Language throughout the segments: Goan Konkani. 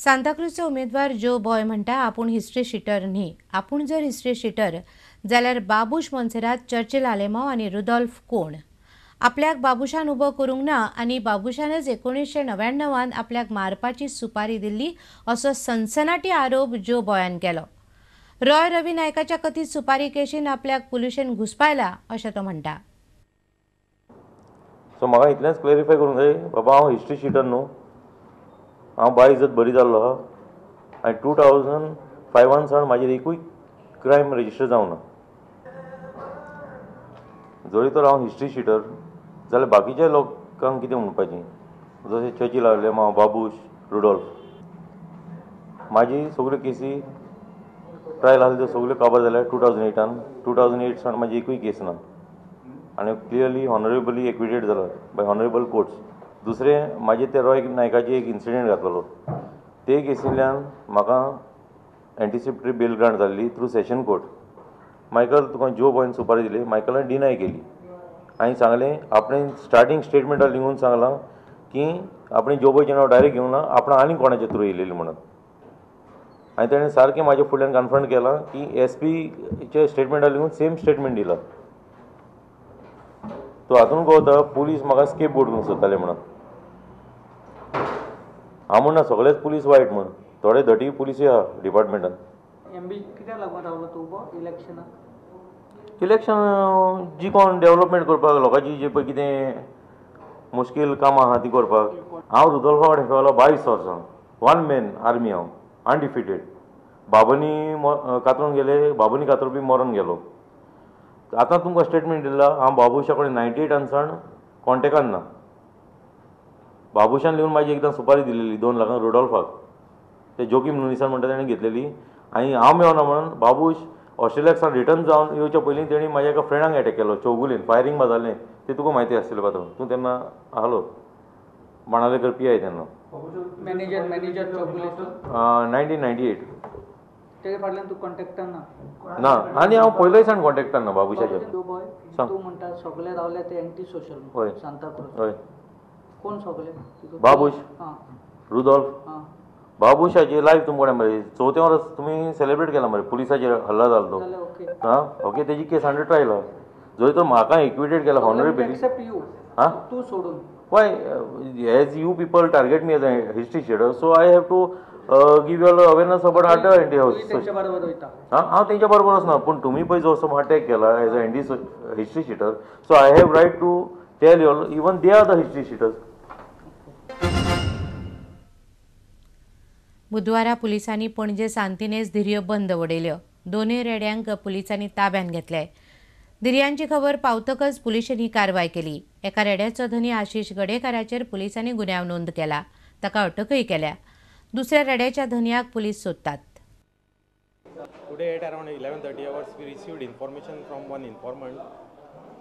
सांताक्रूजचो उमेदवार जो बॉय म्हणटा आपूण हिस्ट्री शिटर न्ही. आपूण जर हिस्ट्री शिटर जाल्यार बाबूश मोन्सेरात, चर्चिल आलेमांव आनी रुदोल्फ कोण? आपल्याक बाबूशान उबो करूंक ना आनी बाबूशानच 1999 आपल्याक मारपाची सुपारी दिल्ली असो सनसनाटी आरोप जो बॉयान केलो. रॉय रवी नायकाच्या कथीत सुपारी केशीन आपल्याक पुलिशेन घुसपायला अशें तो म्हणटा. सो म्हाका इतलेंच क्लॅरिफाय करूंक जाय, बाबा हांव हिस्ट्री शिटर न्हू, हांव बाय इज्जत बरी जाल्लो आहा आनी 2005 सावन म्हाजेर एकूय क्रायम रजिस्टर जावना. जरी तर हांव हिस्ट्री शिटर जाल्यार बाकीच्या लोकांक कितें म्हणपाचें, जशें चर्चिल आलेमांव, बाबूश, रुडोल्फ, म्हाजी सगल्यो केसी ट्रायल आसल्यो त्यो सगल्यो काबार जाल्या 2008. 2008 सावन म्हाजी एकूय केस ना आनी क्लियरली ऑनरेबली एक्विटेड जाला बाय ऑनरेबल कोर्ट्स. दुसरें म्हाजे ते रॉय नायकाचे एक इन्सिडेंट घातलेलो, ते केसींतल्यान म्हाका एंटिसिपेटरी बेल ग्रांट जाल्ली थ्रू सेशन कोर्ट. मायकल तुका जो बॉयन सुपारी दिली, मायकलान डिनाय केली आनी सांगलें आपणें स्टार्टींग स्टेटमेंटार लिंगून सांगलां की आपणें जो बॉयचें नांव डायरेक्ट घेवना, आपणा आनी कोणाचें थ्रू येयलेलें म्हणून. आनी तेणें सारकें म्हाज्या फुडल्यान कन्फ्रंट केलां की एस पीच्या स्टेटमेंटार लिंगून सेम स्टेटमेंट दिलां. तो हातून कळटा पुलीस म्हाका स्केप बोट करूंक सोदताले म्हणून. हांव म्हणना सगळेच पुलीस वायट म्हूण, थोडे धटी पुलिसूय आहा डिपार्टमेंटान. कित्याक लागून रावलो तूं उबो इलेक्शनाक? इलेक्शन जी कोण डेवलपमेंट करपाक, लोकांची जे पळय कितें मुश्कील कामां आहा ती करपाक. हांव रुदोल्फा कडेन रावलो 22 वर्सां, वन मॅन आर्मी हांव, अनडिफिटेड. बाबनी कातरून गेले, बाबनी कातरपी मरोन गेलो. आतां तुमकां स्टेटमेंट दिला, हांव बाबूशा कडेन 98 सावन कॉन्टेक्टान ना. बाबूशान लिवन म्हाजी एकदां सुपारी दिलेली 2 लाखांक रुडोल्फाक, ते जोकीम नुनिसान म्हणटा तेणें घेतलेली आनी हांव मेवना म्हणून बाबूश ऑस्ट्रेलियाक सावन रिटर्न जावन येवच्या पयलीं तेणी म्हाज्या एका फ्रेंडाक एटॅक केलो, चौगुलेन फायरींग जालें, तें तुका म्हायती आसतलें पात्रांव, तूं तेन्ना आहलो बाणालेकर पी I तेन्ना मॅनेजर 1998. तेजे फाटल्यान तूं कॉन्टेक्टान ना? ना, आनी हांव पयले सावन कॉन्टेक्टान ना बाबूशाच्या. तूं म्हणटा सगळे रावले ते एंटी सोशल सांताक्रूज. हय. कोण सगळे? बाबूश, रुदोल्फ. बाबूशाची लायफ तुमकां मरे 4थें वर्स तुमी सेलिब्रेट केला मरे, पुलिसाचेर हल्ला जालो तो. आं ओके, तेजी केस अंडर ट्रायल आहा. जरी तर म्हाका इक्विटेड केला ऑनरेबली. आं तूं सोडून Why as you people target me as a history sheeter, so I have to give you awareness about other anti house. हांव तेंच्या बरोबर वचना, पूण तुमी पळय जो असो अटॅक केला as a anti history sheeter, so I have right to tell you all even they are the history sheeters. बुधवारा पुलिसांनी पणजे सांतिनेज धिरयो बंद वडयल्यो. दोनूय रेड्यांक पुलिसांनी ताब्यांत घेतले. धिरयांची खबर पावतकच पुलिशेंनी कारवाय केली. एका रेड्याचो धनी आशिष गडेकाराचेर पुलिसांनी गुन्यांव नोंद केला, ताका अटकय केल्या. दुसऱ्या रेड्याच्या धनयाक पुलीस सोदतात. Today at around 11:30 hours we received information from one informant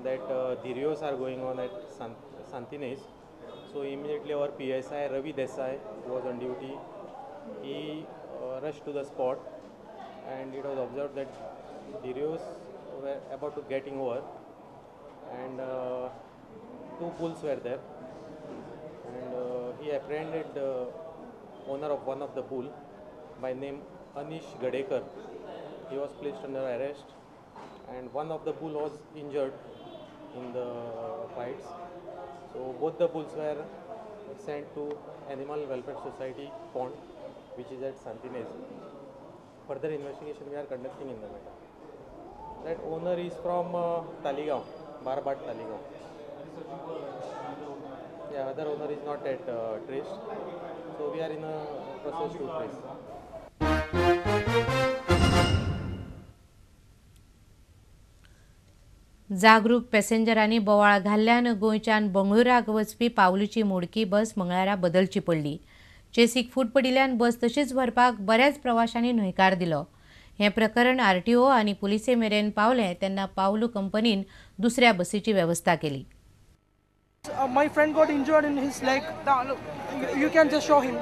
that dhiriyos are going on at Santinez. So immediately our PSI Ravi Desai was on duty. He rushed to the spot and it was observed that dhiriyos were about to getting over and 2 bulls were there, and he apprehended the owner of one of the bull by name Anish Gadekar. He was placed under arrest and one of the bull was injured in the fights. So both the bulls were sent to Animal Welfare Society pond, which is at Santinez. Further investigation we are conducting in the matter. That owner is from Taligaon, Barbat Taligaon. Yeah, other owner is not at traced. So we are in a process to trace. जागरूक पॅसेंजरांनी बोवाळ घाल्ल्यान गोंयच्यान बंगळुराक वचपी पावलूची मोडकी बस मंगळारा बदलची पडली. चेसीक फूट पडिल्ल्यान बस तशीच व्हरपाक बऱ्याच प्रवाशांनी न्हयकार दिलो. हें प्रकरण आरटीओ आनी पुलिसे मेरेन पावलें तेन्ना पावलू कंपनीन दुसऱ्या बसीची वेवस्था केली. My friend got injured in his leg. You can just show him.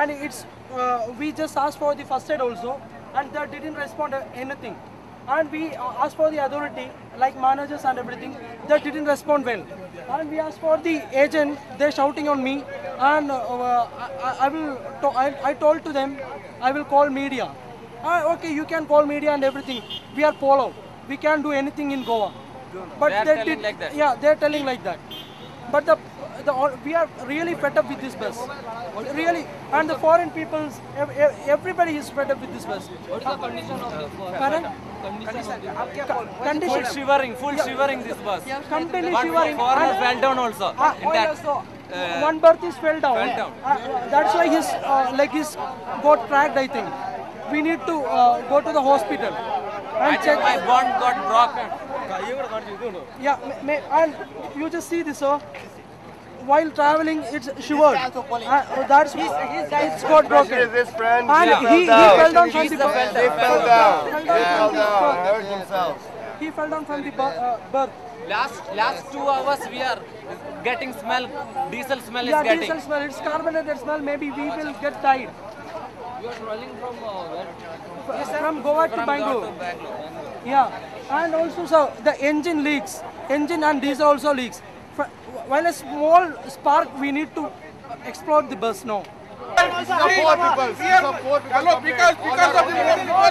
And it's we just asked for the first aid also, and they didn't respond anything. And we asked for the authority, like managers and everything, they didn't respond well. And we asked for the agent, they're shouting on me. And I told to them, I will call media. Okay, you can call media and everything. We are Polo. We can't do anything in Goa. But they did like that. Yeah, they are telling like that. But we are really fed up with this bus. Really, and the foreign peoples, everybody is fed up with this bus. What is the condition of this bus? Condition. Full shivering this bus. Yeah, completely shivering. Foreigner fell down also. In that, one berth is fell down. That's why his leg is got cracked, I think. We need to go to the hospital and check. My bone got broken. Yeah, and you just see this, sir. While traveling, it's shivered. That's it's got broken. His friend, and he fell down from the berth. They fell down. They fell down. Hurt themselves. He fell down from the berth. Last 2 hours we are getting smell, diesel smell is getting. Yeah, diesel smell. It's carbonated smell. Maybe we will get tired. You are traveling from where? From Goa to Bangalore. Yeah, and also sir, the engine leaks. Engine and diesel also leaks. While a small spark, we need to explode the bus now. Because of the poor people.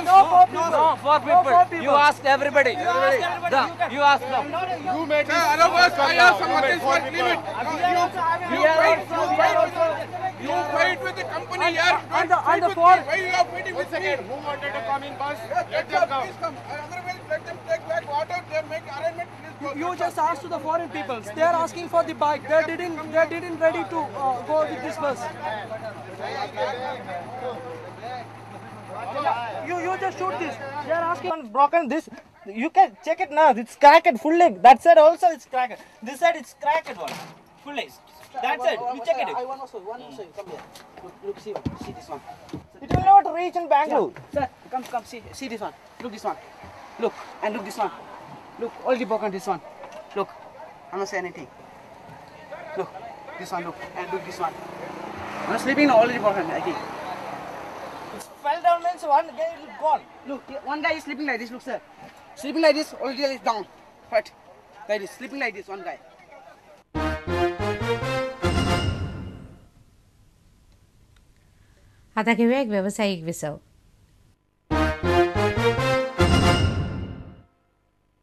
No, four people. You asked everybody. You asked them. You made this. You fight with the company here. And the four. Why you are fighting with me? Who wanted to come in bus? Let them come. Please come. Otherwise, let them take back water. They make arrangement. Please go. You just asked to the foreign peoples. They are asking for the bike. They didn't ready to go with this bus. You just shoot this. They are asking. Broken this. You can check it now. It's cracked fully. That side also it's cracked. This side it's cracked one. Fully. That's it. You check it. I want also. One also. Come here. Look, see this one. It will not reach in Bangalore. Yeah. Sir, come, see this one. Look this one. Look and look this one. Look, already broken this one. Look, I'm not saying anything. Look, this one. Look and look this one. I'm not sleeping now. Already broken. I think. It fell down means one guy is gone. Look, one guy is sleeping like this. Look, sir. Sleeping like this. Already is down. Right. Like this. Sleeping like this. One guy. आता घेऊया एक व्यावसायिक विसव.